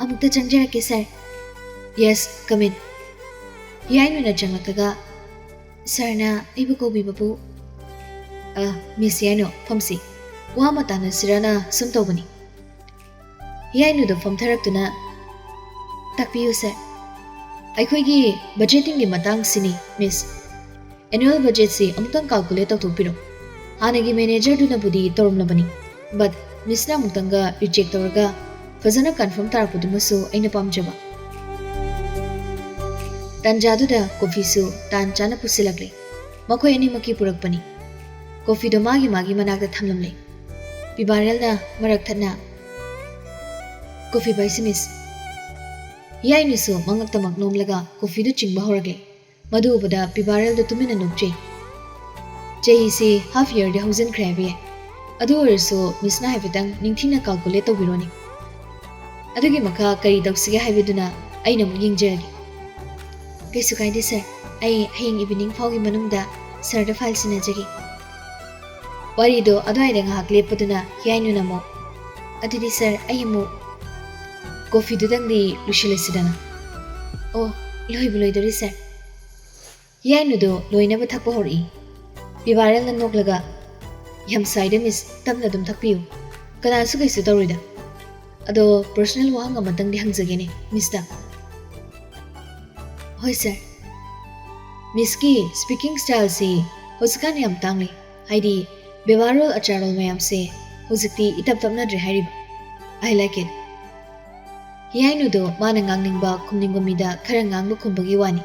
"ꯑꯃꯨꯛꯇ ꯆꯪꯖꯔꯛꯀꯦ, ꯁꯥꯔ꯫" "Yes, come in." ꯍꯤꯌꯥꯏꯅꯨꯅ ꯆꯪꯂꯛꯂꯒ, "ꯁꯥꯔꯅ ꯑꯩꯕꯨ ꯀꯧꯕꯤꯕꯕꯨ?" "ꯑ, ꯃꯤꯁ ꯍꯤꯌꯥꯏꯅꯨ, ꯐꯝꯁꯤ꯫ ꯋꯥ ꯑꯃ ꯇꯥꯟꯅꯁꯤꯔꯅ ꯁꯨꯝ ꯇꯧꯕꯅꯤ꯫" ꯍꯤꯌꯥꯏꯅꯨꯗꯣ ꯐꯝꯊꯔꯛꯇꯨꯅ, "ꯇꯥꯛꯄꯤꯌꯨ, ꯁꯥꯔ꯫" "ꯑꯩꯈꯣꯏꯒꯤ ꯕꯖꯦꯇꯤꯡꯒꯤ ꯃꯇꯥꯡꯁꯤꯅꯤ, ꯃꯤꯁ꯫ ꯑꯦꯅꯨꯋꯦꯜ ꯕꯖꯦꯠꯁꯤ ꯑꯃꯨꯛꯇꯪ ꯀꯥꯜꯀꯨꯂꯦꯠ ꯇꯧꯊꯣꯛꯄꯤꯔꯣ꯫ ꯍꯥꯟꯅꯒꯤ ꯃꯦꯅꯦꯖꯔꯗꯨꯅꯕꯨꯗꯤ ꯇꯧꯔꯝꯂꯕꯅꯤ, ꯕꯠ ꯃꯤꯁꯅ ꯑꯃꯨꯛꯇꯪꯒ ꯔꯤꯆꯦꯛ ꯇꯧꯔꯒ ꯐꯖꯅ ꯀꯟꯐꯥꯔꯝ ꯇꯥꯔꯛꯄꯗꯨꯃꯁꯨ ꯑꯩꯅ ꯄꯥꯝꯖꯕ꯫" ꯇꯥꯟꯖꯥꯗꯨꯗ ꯀꯣꯐꯤꯁꯨ ꯇꯥꯟ ꯆꯥꯅ ꯄꯨꯁꯤꯜꯂꯛꯂꯦ꯫ ꯃꯈꯣꯏ ꯑꯅꯤꯃꯛꯀꯤ ꯄꯨꯔꯛꯄꯅꯤ꯫ ꯀꯣꯐꯤꯗꯣ ꯃꯥꯒꯤ ꯃꯥꯒꯤ ꯃꯅꯥꯛꯇ ꯊꯝꯂꯝꯂꯦ꯫ ꯄꯤꯕꯥꯔꯦꯜꯅ ꯃꯔꯛ ꯊꯠꯅ, "ꯀꯣꯐꯤ ꯄꯥꯏꯁꯤ, ꯃꯤꯁ꯫" ꯍꯤꯌꯥꯏꯅꯨꯁꯨ ꯃꯉꯛꯇꯃꯛ ꯅꯣꯝꯂꯒ ꯀꯣꯐꯤꯗꯨ ꯆꯤꯡꯕ ꯍꯧꯔꯛꯂꯦ꯫ ꯃꯗꯨ ꯎꯕꯗ ꯄꯤꯕꯥꯔꯦꯜꯗ ꯇꯨꯃꯤꯟꯅ ꯅꯣꯛꯆꯩ꯫ "ꯆꯍꯤꯁꯤ ꯍꯥꯐ ꯌꯔꯗꯤ ꯍꯧꯖꯤꯟꯈ꯭ꯔꯦ ꯍꯥꯏꯕ ꯌꯥꯏ꯫ ꯑꯗꯨ ꯑꯣꯏꯔꯁꯨ ꯃꯤꯁꯅ ꯍꯥꯏꯐꯦꯠꯇꯪ ꯅꯤꯡꯊꯤꯅ ꯀꯥꯜꯀꯨꯂꯦꯠ ꯇꯧꯕꯤꯔꯣꯅꯦ꯫ ꯑꯗꯨꯒꯤ ꯃꯈꯥ ꯀꯔꯤ ꯇꯧꯁꯤꯒꯦ ꯍꯥꯏꯕꯗꯨꯅ ꯑꯩꯅ ꯑꯃꯨꯛ ꯌꯦꯡꯖꯔꯒꯦ꯫" "ꯀꯩꯁꯨ ꯀꯥꯏꯗꯦ, ꯁꯥꯔ꯫ ꯑꯩ ꯍꯌꯦꯡ ꯏꯚꯤꯅꯤꯡ ꯐꯥꯎꯒꯤ ꯃꯅꯨꯡꯗ ꯁꯥꯔꯗ ꯐꯥꯏꯜ ꯁꯤꯟꯅꯖꯒꯦ꯫" ꯋꯥꯔꯤꯗꯣ ꯑꯗꯨꯋꯥꯏꯗ ꯉꯥꯏꯍꯥꯛ ꯂꯦꯞꯄꯗꯨꯅ ꯍꯤꯌꯥꯏꯅꯨꯅ ꯑꯃꯨꯛ, "ꯑꯗꯨꯗꯤ ꯁꯥꯔ, ꯑꯩ ꯑꯃꯨꯛ ꯀꯣꯐꯤꯗꯨꯗꯪꯗꯤ ꯂꯣꯏꯁꯤꯜꯂꯁꯤꯗꯅ꯫" "ꯑꯣ, ꯂꯣꯏꯕꯨ ꯂꯣꯏꯗꯣꯔꯦ, ꯁꯥꯔ꯫" ꯍꯤꯌꯥꯏꯅꯨꯗꯣ ꯂꯣꯏꯅꯕ ꯊꯛꯄ ꯍꯧꯔꯛꯏ꯫ ꯄꯤꯕꯥꯔꯦꯜꯅ ꯅꯣꯛꯂꯒ, "ꯌꯥꯝ ꯁꯥꯏꯗ, ꯃꯤꯁ, ꯇꯞꯅ ꯑꯗꯨꯝ ꯊꯛꯄꯤꯌꯨ꯫ ꯀꯅꯥꯁꯨ ꯀꯩꯁꯨ ꯇꯧꯔꯣꯏꯗ꯫ ꯑꯗꯣ ꯄꯔꯁꯣꯅꯦꯜ ꯋꯥꯍꯪ ꯑꯃꯇꯪꯗꯤ ꯍꯪꯖꯒꯦꯅꯦ, ꯃꯤꯁꯇ꯫" "ꯍꯣꯏ, ꯁꯥꯔ꯫" "ꯃꯤꯁꯀꯤ ꯁ꯭ꯄꯤꯀꯤꯡ ꯁ꯭ꯇꯥꯏꯜꯁꯤ ꯍꯧꯖꯤꯛꯀꯥꯟ ꯌꯥꯝ ꯇꯥꯡꯂꯦ꯫ ꯍꯥꯏꯗꯤ, ꯕꯦꯕꯥꯔꯣꯜ ꯑꯆꯥꯔꯣꯜ ꯃꯌꯥꯝꯁꯦ ꯍꯧꯖꯤꯛꯇꯤ ꯏꯇꯞ ꯇꯞꯅꯗ꯭ꯔꯦ ꯍꯥꯏꯔꯤꯕ꯫ I like it꯫" ꯍꯤꯌꯥꯏꯅꯨꯗꯣ ꯃꯥꯅ ꯉꯥꯡꯅꯤꯡꯕ ꯈꯨꯝꯅꯤꯡꯕ ꯃꯤꯗ ꯈꯔ ꯉꯥꯡꯕ ꯈꯨꯝꯕꯒꯤ ꯋꯥꯅꯤ꯫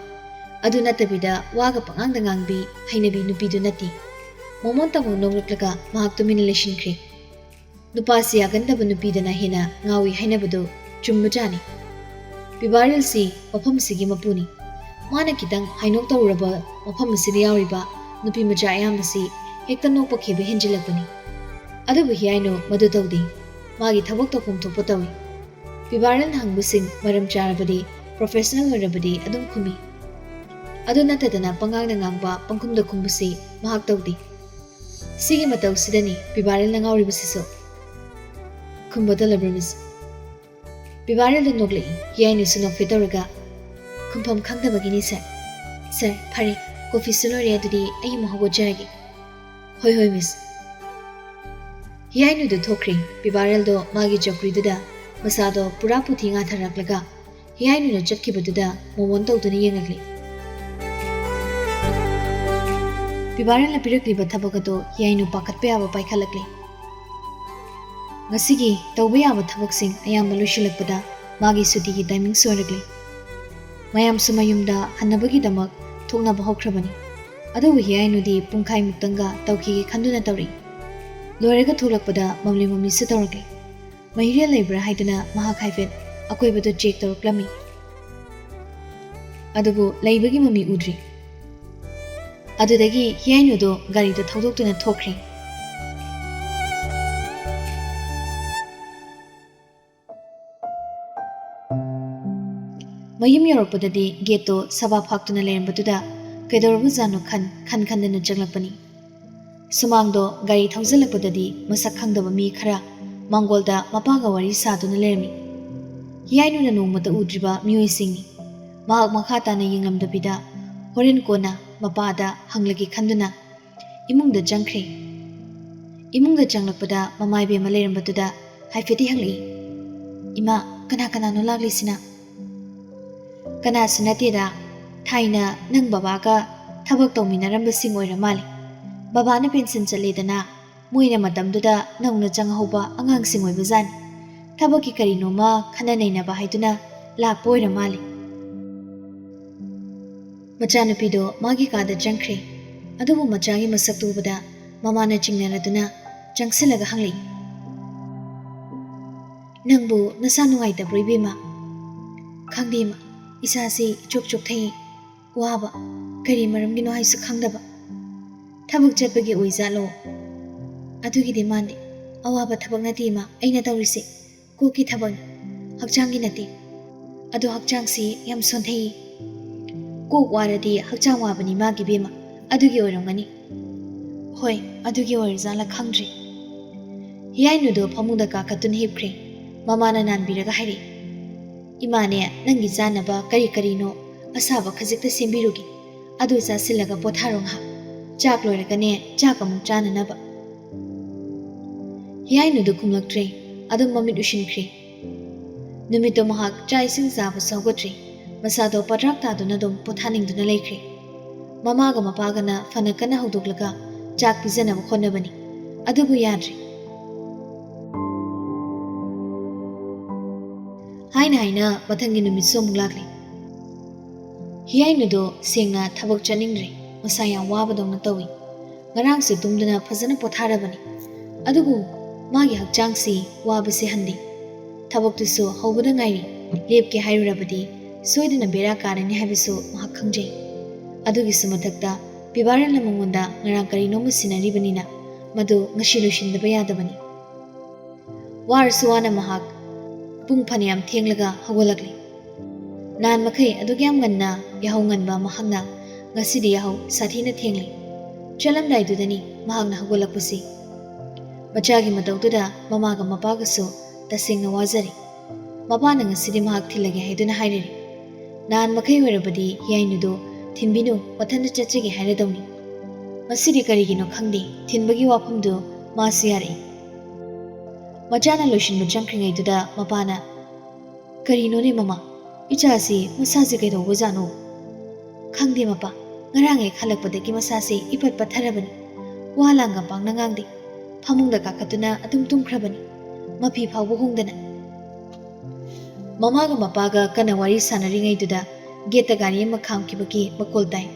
ꯑꯗꯨ ꯅꯠꯇꯕꯤꯗ ꯋꯥꯒ ꯄꯉꯥꯡꯗ ꯉꯥꯡꯕꯤ ꯍꯩꯅꯕꯤ ꯅꯨꯄꯤꯗꯨ ꯅꯠꯇꯦ꯫ ꯃꯣꯃꯣꯟꯇ ꯑꯃꯨꯛ ꯅꯣꯛꯂꯛꯂꯒ ꯃꯍꯥꯛ ꯇꯨꯃꯤꯟꯅ ꯂꯩꯁꯤꯟꯈ꯭ꯔꯦ꯫ ꯅꯨꯄꯥꯁꯤ ꯌꯥꯒꯟꯗꯕ ꯅꯨꯄꯤꯗꯅ ꯍꯦꯟꯅ ꯉꯥꯎꯏ ꯍꯥꯏꯅꯕꯗꯨ ꯆꯨꯝꯕꯖꯥꯠꯅꯤ꯫ ꯄꯤꯕꯥꯔꯦꯜꯁꯤ ꯃꯐꯝꯁꯤꯒꯤ ꯃꯄꯨꯅꯤ꯫ ꯃꯥꯅ ꯈꯤꯇꯪ ꯍꯥꯏꯅꯣꯛ ꯇꯧꯔꯨꯔꯕ ꯃꯐꯝ ꯑꯁꯤꯗ ꯌꯥꯎꯔꯤꯕ ꯅꯨꯄꯤ ꯃꯆꯥ ꯑꯌꯥꯝꯕꯁꯤ ꯍꯦꯛꯇ ꯅꯣꯛꯄ ꯈꯤꯕ ꯍꯦꯟꯖꯤꯜꯂꯛꯄꯅꯤ꯫ ꯑꯗꯨꯕꯨ ꯍꯤꯌꯥꯏꯅꯨ ꯃꯗꯨ ꯇꯧꯗꯦ꯫ ꯃꯥꯒꯤ ꯊꯕꯛ ꯇꯧꯐꯝ ꯊꯣꯛꯄ ꯇꯧꯏ꯫ ꯄꯤꯕꯥꯔꯦꯜꯅ ꯍꯪꯕꯁꯤꯡ ꯃꯔꯝ ꯆꯥꯔꯕꯗꯤ ꯄ꯭ꯔꯣꯐꯦꯁꯅꯦꯜ ꯑꯣꯏꯔꯕꯗꯤ ꯑꯗꯨꯝ ꯈꯨꯝꯃꯤ꯫ ꯑꯗꯨ ꯅꯠꯇꯗꯅ ꯄꯉꯥꯡꯗ ꯉꯥꯡꯕ, ꯄꯪꯈꯨꯝꯗ ꯈꯨꯝꯕꯁꯤ ꯃꯍꯥꯛ ꯇꯧꯗꯦ꯫ ꯁꯤꯒꯤ ꯃꯇꯧꯁꯤꯗꯅꯤ ꯄꯤꯕꯥꯔꯦꯜꯅ ꯉꯥꯎꯔꯤꯕꯁꯤꯁꯨ꯫ "ꯈꯨꯝꯕ ꯇꯜꯂꯕ꯭ꯔꯥ, ꯃꯤꯁ?" ꯄꯤꯕꯥꯔꯦꯜꯗ ꯅꯣꯛꯂꯛꯏ꯫ ꯍꯤꯌꯥꯏꯅꯨꯁꯨ ꯅꯣꯛꯐꯦꯠ ꯇꯧꯔꯒ, "ꯈꯨꯝꯐꯝ ꯈꯪꯗꯕꯒꯤꯅꯤ, ꯁꯥꯔ꯫ ꯁꯥꯔ, ꯐꯔꯦ, ꯀꯣꯐꯤꯁꯨ ꯂꯣꯏꯔꯦ, ꯑꯗꯨꯗꯤ ꯑꯩ ꯑꯃꯨꯛ ꯍꯧꯒꯠꯆꯔꯒꯦ꯫" "ꯍꯣꯏ, ꯍꯣꯏ, ꯃꯤꯁ꯫" ꯍꯤꯌꯥꯏꯅꯨꯗꯨ ꯊꯣꯛꯈ꯭ꯔꯦ꯫ ꯄꯤꯕꯥꯔꯦꯜꯗꯣ ꯃꯥꯒꯤ ꯆꯧꯀ꯭ꯔꯤꯗꯨꯗ ꯃꯁꯥꯗꯣ ꯄꯨꯔꯥ ꯄꯨꯊꯤ ꯉꯥꯊꯔꯛꯂꯒ ꯍꯤꯌꯥꯏꯅꯨꯅ ꯆꯠꯈꯤꯕꯗꯨꯗ ꯃꯣꯃꯣꯟ ꯇꯧꯗꯨꯅ ꯌꯦꯡꯂꯛꯂꯤ꯫ ꯄꯤꯕꯥꯔꯦꯜꯅ ꯄꯤꯔꯛꯂꯤꯕ ꯊꯕꯛ ꯑꯗꯨ ꯍꯤꯌꯥꯏꯅꯨ ꯄꯥꯈꯠꯄ ꯌꯥꯕ ꯄꯥꯏꯈꯠꯂꯛꯂꯤ꯫ ꯉꯁꯤꯒꯤ ꯇꯧꯕ ꯌꯥꯕ ꯊꯕꯛꯁꯤꯡ ꯑꯌꯥꯝꯕ ꯂꯣꯏꯁꯤꯜꯂꯛꯄꯗ ꯃꯥꯒꯤ ꯁꯨꯇꯤꯒꯤ ꯇꯥꯏꯃꯤꯡꯁꯨ ꯑꯣꯏꯔꯛꯂꯤ꯫ ꯃꯌꯥꯝꯁꯨ ꯃꯌꯨꯝꯗ ꯍꯟꯅꯕꯒꯤꯗꯃꯛ ꯊꯣꯛꯅꯕ ꯍꯧꯈ꯭ꯔꯕꯅꯤ꯫ ꯑꯗꯨꯕꯨ ꯍꯤꯌꯥꯏꯅꯨꯗꯤ ꯄꯨꯡꯈꯥꯏꯃꯨꯛꯇꯪꯒ ꯇꯧꯈꯤꯒꯦ ꯈꯟꯗꯨꯅ ꯇꯧꯔꯛꯏ꯫ ꯂꯣꯏꯔꯒ ꯊꯣꯛꯂꯛꯄꯗ ꯃꯝꯂꯤ ꯃꯝꯂꯤꯁꯨ ꯇꯧꯔꯛꯂꯤ꯫ ꯃꯍꯤꯔꯦꯜ ꯂꯩꯕ꯭ꯔꯥ ꯍꯥꯏꯗꯨꯅ ꯃꯍꯥꯛ ꯍꯥꯏꯐꯦꯠ ꯑꯀꯣꯏꯕꯗꯨ ꯆꯦꯛ ꯇꯧꯔꯛꯂꯝꯃꯤ꯫ ꯑꯗꯨꯕꯨ ꯂꯩꯕꯒꯤ ꯃꯃꯤ ꯎꯗ꯭ꯔꯤ꯫ ꯑꯗꯨꯗꯒꯤ ꯍꯤꯌꯥꯏꯅꯨꯗꯣ ꯒꯥꯔꯤꯗꯣ ꯊꯧꯗꯣꯛꯇꯨꯅ ꯊꯣꯛꯈ꯭ꯔꯦ꯫ ꯃꯌꯨꯝ ꯌꯧꯔꯛꯄꯗꯗꯤ ꯒꯦꯠꯇꯣ ꯁꯕꯥ ꯐꯥꯛꯇꯨꯅ ꯂꯩꯔꯝꯕꯗꯨꯗ ꯀꯩꯗꯧꯔꯕꯖꯥꯠꯅꯣ ꯈꯟ ꯈꯟ ꯈꯟꯗꯅ ꯆꯪꯂꯛꯄꯅꯤ꯫ ꯁꯨꯃꯥꯡꯗꯣ ꯒꯥꯔꯤ ꯊꯧꯖꯤꯜꯂꯛꯄꯗꯗꯤ ꯃꯁꯛ ꯈꯪꯗꯕ ꯃꯤ ꯈꯔ ꯃꯥꯡꯒꯣꯜꯗ ꯃꯄꯥꯒ ꯋꯥꯔꯤ ꯁꯥꯗꯨꯅ ꯂꯩꯔꯝꯃꯤ꯫ ꯍꯤꯌꯥꯏꯅꯨꯅ ꯅꯣꯡꯃꯇ ꯎꯗ꯭ꯔꯤꯕ ꯃꯤꯑꯣꯏꯁꯤꯡꯅꯤ꯫ ꯃꯍꯥꯛ ꯃꯈꯥ ꯇꯥꯅ ꯌꯦꯡꯂꯝꯗꯕꯤꯗ ꯍꯣꯔꯦꯟ ꯀꯣꯟꯅ ꯃꯄꯥꯗ ꯍꯪꯂꯒꯦ ꯈꯟꯗꯨꯅ ꯏꯃꯨꯡꯗ ꯆꯪꯈ꯭ꯔꯦ꯫ ꯏꯃꯨꯡꯗ ꯆꯪꯂꯛꯄꯗ ꯃꯃꯥ ꯏꯕꯦꯝꯃ ꯂꯩꯔꯝꯕꯗꯨꯗ ꯍꯥꯏꯐꯦꯠꯇꯤ ꯍꯪꯂꯛꯏ, "ꯏꯃꯥ, ꯀꯅꯥ ꯀꯅꯥꯅꯣ ꯂꯥꯛꯂꯤꯁꯤꯅ?" "ꯀꯅꯥꯁꯨ ꯅꯠꯇꯦꯗ, ꯊꯥꯏꯅ ꯅꯪ ꯕꯕꯥꯒ ꯊꯕꯛ ꯇꯧꯃꯤꯟꯅꯔꯝꯕꯁꯤꯡ ꯑꯣꯏꯔ ꯃꯥꯜꯂꯦ꯫ ꯕꯕꯥꯅ ꯄꯦꯟꯁꯟ ꯆꯠꯂꯦꯗꯅ, ꯃꯣꯏꯅ ꯃꯇꯝꯗꯨꯗ ꯅꯧꯅ ꯆꯪꯍꯧꯕ ꯑꯉꯥꯡꯁꯤꯡ ꯑꯣꯏꯕꯖꯥꯠꯅꯤ꯫ ꯊꯕꯛꯀꯤ ꯀꯔꯤꯅꯣꯃ ꯈꯟꯅ ꯅꯩꯅꯕ ꯍꯥꯏꯗꯨꯅ ꯂꯥꯛꯄ ꯑꯣꯏꯔ ꯃꯥꯜꯂꯦ꯫" ꯃꯆꯥꯅꯨꯄꯤꯗꯣ ꯃꯥꯒꯤ ꯀꯥꯗ ꯆꯪꯈ꯭ꯔꯦ꯫ ꯑꯗꯨꯕꯨ ꯃꯆꯥꯒꯤ ꯃꯁꯛꯇꯨ ꯎꯕꯗ ꯃꯃꯥꯅ ꯆꯤꯡꯅꯔꯗꯨꯅ ꯆꯪꯁꯤꯜꯂꯒ ꯍꯪꯂꯛꯏ, "ꯅꯪꯕꯨ ꯅꯁꯥ ꯅꯨꯡꯉꯥꯏꯇꯕ꯭ꯔꯣ, ꯏꯕꯦꯝꯃ?" "ꯈꯪꯗꯦ, ꯏꯃꯥ, ꯏꯁꯥꯁꯤ ꯏꯆꯣꯛ ꯆꯣꯛꯊꯩ, ꯋꯥꯕ, ꯀꯔꯤ ꯃꯔꯝꯒꯤꯅꯣ ꯍꯥꯏꯁꯨ ꯈꯪꯗꯕ꯫ ꯊꯕꯛ ꯆꯠꯄꯒꯤ ꯑꯣꯏꯖꯥꯠꯂꯣ?" "ꯑꯗꯨꯒꯤꯗꯤ ꯃꯥꯟꯗꯦ, ꯑꯋꯥꯕ ꯊꯕꯛ ꯅꯠꯇꯦ, ꯏꯃꯥ, ꯑꯩꯅ ꯇꯧꯔꯤꯁꯦ꯫ ꯀꯣꯛꯀꯤ ꯊꯕꯛꯅꯤ, ꯍꯛꯆꯥꯡꯒꯤ ꯅꯠꯇꯦ꯫" ꯑꯗꯣ ꯍꯛꯆꯥꯡꯁꯤ ꯌꯥꯝ ꯁꯣꯟꯊꯩ꯫ ꯀꯣꯛ ꯋꯥꯔꯗꯤ ꯍꯛꯆꯥꯡ ꯋꯥꯕꯅꯤ ꯃꯥꯒꯤ ꯏꯕꯦꯝꯃ, ꯑꯗꯨꯒꯤ ꯑꯣꯏꯔꯝꯒꯅꯤ꯫ ꯍꯣꯏ, ꯑꯗꯨꯒꯤ ꯑꯣꯏꯔꯖꯥꯠꯂ ꯈꯪꯗ꯭ꯔꯦ꯫ ꯍꯤꯌꯥꯏꯅꯨꯗꯣ ꯐꯃꯨꯡꯗ ꯀꯥꯈꯠꯇꯨꯅ ꯍꯤꯞꯈ꯭ꯔꯦ꯫ ꯃꯃꯥꯅ ꯅꯥꯟꯕꯤꯔꯒ ꯍꯥꯏꯔꯛꯏ, "ꯏꯃꯥꯅꯦ, ꯅꯪꯒꯤ ꯆꯥꯅꯕ ꯀꯔꯤ ꯀꯔꯤꯅꯣ ꯑꯁꯥꯕ ꯈꯖꯤꯛꯇ ꯁꯦꯝꯕꯤꯔꯨꯒꯦ꯫ ꯑꯗꯨ ꯆꯥꯁꯤꯜꯂꯒ ꯄꯣꯊꯥꯔꯣ ꯉꯥꯏꯍꯥꯛ꯫ ꯆꯥꯛ ꯂꯣꯏꯔꯒꯅꯦ, ꯆꯥꯛ ꯑꯃꯨꯛ ꯆꯥꯅꯅꯕ꯫" ꯍꯤꯌꯥꯏꯅꯨꯗꯣ ꯈꯨꯝꯂꯛꯇ꯭ꯔꯦ꯫ ꯑꯗꯨꯝ ꯃꯃꯤꯠ ꯎꯏꯁꯤꯟꯈ꯭ꯔꯦ꯫ ꯅꯨꯃꯤꯠꯇꯣ ꯃꯍꯥꯛ ꯆꯥꯛ ꯏꯁꯤꯡ ꯆꯥꯕꯁꯨ ꯍꯧꯒꯠꯇ꯭ꯔꯤ꯫ ꯃꯁꯥꯗꯣ ꯄꯗ꯭ꯔꯥꯛ ꯇꯥꯗꯨꯅ ꯑꯗꯨꯝ ꯄꯣꯊꯥꯅꯤꯡꯗꯨꯅ ꯂꯩꯈ꯭ꯔꯦ꯫ ꯃꯃꯥꯒ ꯃꯄꯥꯒꯅ ꯐꯅ ꯀꯟꯅ ꯍꯧꯗꯣꯛꯂꯒ ꯆꯥꯛ ꯄꯤꯖꯅꯕ ꯍꯣꯠꯅꯕꯅꯤ꯫ ꯑꯗꯨꯕꯨ ꯌꯥꯗ꯭ꯔꯤ꯫ ꯍꯥꯏꯅ ꯍꯥꯏꯅ ꯃꯊꯪꯒꯤ ꯅꯨꯃꯤꯠꯁꯨ ꯑꯃꯨꯛ ꯂꯥꯛꯂꯦ꯫ ꯍꯤꯌꯥꯏꯅꯨꯗꯣ ꯁꯦꯡꯅ ꯊꯕꯛ ꯆꯠꯅꯤꯡꯗ꯭ꯔꯦ꯫ ꯃꯁꯥ ꯌꯥꯝ ꯋꯥꯕꯗꯧꯅ ꯇꯧꯏ꯫ ꯉꯔꯥꯡꯁꯨ ꯇꯨꯝꯗꯨꯅ ꯐꯖꯅ ꯄꯣꯊꯥꯔꯕꯅꯤ꯫ ꯑꯗꯨꯕꯨ ꯃꯥꯒꯤ ꯍꯛꯆꯥꯡꯁꯤ ꯋꯥꯕꯁꯦ ꯍꯟꯗꯦ꯫ ꯊꯕꯛꯇꯨꯁꯨ ꯍꯧꯕꯗ ꯉꯥꯏꯔꯤ꯫ ꯂꯦꯞꯀꯦ ꯍꯥꯏꯔꯨꯔꯕꯗꯤ ꯁꯣꯏꯗꯅ ꯕꯦꯔꯥ ꯀꯥꯔꯅꯤ ꯍꯥꯏꯕꯁꯨ ꯃꯍꯥꯛ ꯈꯪꯖꯩ꯫ ꯑꯗꯨꯒꯤꯁꯨ ꯃꯊꯛꯇ ꯄꯤꯕꯥꯔꯦꯜꯅ ꯃꯉꯣꯟꯗ ꯉꯔꯥꯡ ꯀꯔꯤꯅꯣꯝꯃ ꯁꯤꯟꯅꯔꯤꯕꯅꯤꯅ ꯃꯗꯨ ꯉꯁꯤ ꯂꯣꯏꯁꯤꯟꯗꯕ ꯌꯥꯗꯕꯅꯤ꯫ ꯋꯥꯔꯁꯨ ꯋꯥꯅ ꯃꯍꯥꯛ ꯄꯨꯡ ꯐꯅꯌꯥꯝ ꯊꯦꯡꯂꯒ ꯍꯧꯒꯠꯂꯛꯂꯤ꯫ ꯅꯍꯥꯟ ꯃꯈꯩ ꯑꯗꯨꯛ ꯌꯥꯝ ꯉꯟꯅ ꯌꯥꯍꯧ ꯉꯟꯕ ꯃꯍꯥꯛꯅ ꯉꯁꯤꯗꯤ ꯌꯥꯍꯧ ꯁꯥꯊꯤꯅ ꯊꯦꯡꯂꯤ꯫ ꯆꯠꯂꯝꯗꯥꯏꯗꯨꯗꯅꯤ ꯃꯍꯥꯛꯅ ꯍꯧꯒꯠꯂꯛꯄꯁꯤ꯫ ꯃꯆꯥꯒꯤ ꯃꯇꯧꯗꯨꯗ ꯃꯃꯥꯒ ꯃꯄꯥꯒꯁꯨ ꯇꯁꯦꯡꯅ ꯋꯥꯖꯔꯤ꯫ ꯃꯄꯥꯅ ꯉꯁꯤꯗꯤ ꯃꯍꯥꯛ ꯊꯤꯜꯂꯒꯦ ꯍꯥꯏꯗꯨꯅ ꯍꯥꯏꯔꯔꯤ꯫ ꯅꯍꯥꯟ ꯃꯈꯩ ꯑꯣꯏꯔꯕꯗꯤ ꯍꯤꯌꯥꯏꯅꯨꯗꯨ ꯊꯤꯟꯕꯤꯅꯨ, ꯃꯊꯟꯇ ꯆꯠꯆꯒꯦ ꯍꯥꯏꯔꯗꯧꯅꯤ꯫ ꯉꯁꯤꯗꯤ ꯀꯔꯤꯒꯤꯅꯣ ꯈꯪꯗꯦ, ꯊꯤꯟꯕꯒꯤ ꯋꯥꯐꯝꯗꯨ ꯃꯥꯁꯨ ꯌꯥꯔꯛꯏ꯫ ꯃꯆꯥꯅ ꯂꯣꯏꯁꯤꯟꯕ ꯆꯪꯈ꯭ꯔꯤꯉꯩꯗꯨꯗ ꯃꯄꯥꯅ, "ꯀꯔꯤꯅꯣꯅꯦ ꯃꯃꯥ, ꯏꯆꯥꯁꯤ ꯃꯁꯥꯁꯤ ꯀꯩꯗꯧꯕꯖꯥꯠꯅꯣ? ꯈꯪꯗꯦ ꯃꯄꯥ, ꯉꯔꯥꯡ ꯍꯦꯛ ꯍꯜꯂꯛꯄꯗꯒꯤ ꯃꯁꯥꯁꯤ ꯏꯄꯠ ꯄꯠꯊꯔꯕꯅꯤ꯫ ꯋꯥ ꯂꯥꯡꯒ ꯄꯥꯛꯅ ꯉꯥꯡꯗꯦ꯫ ꯐꯃꯨꯡꯗ ꯀꯥꯈꯠꯇꯨꯅ ꯑꯗꯨꯝ ꯇꯨꯝꯈ꯭ꯔꯕꯅꯤ, ꯃꯐꯤ ꯐꯥꯎꯕ ꯍꯣꯡꯗꯅ꯫" ꯃꯃꯥꯒ ꯃꯄꯥꯒ ꯀꯟꯅ ꯋꯥꯔꯤ ꯁꯥꯟꯅꯔꯤꯉꯩꯗꯨꯗ ꯒꯦꯠꯇ ꯒꯥꯔꯤ ꯑꯃ ꯈꯥꯝꯈꯤꯕꯒꯤ ꯃꯈꯣꯜ ꯇꯥꯏ꯫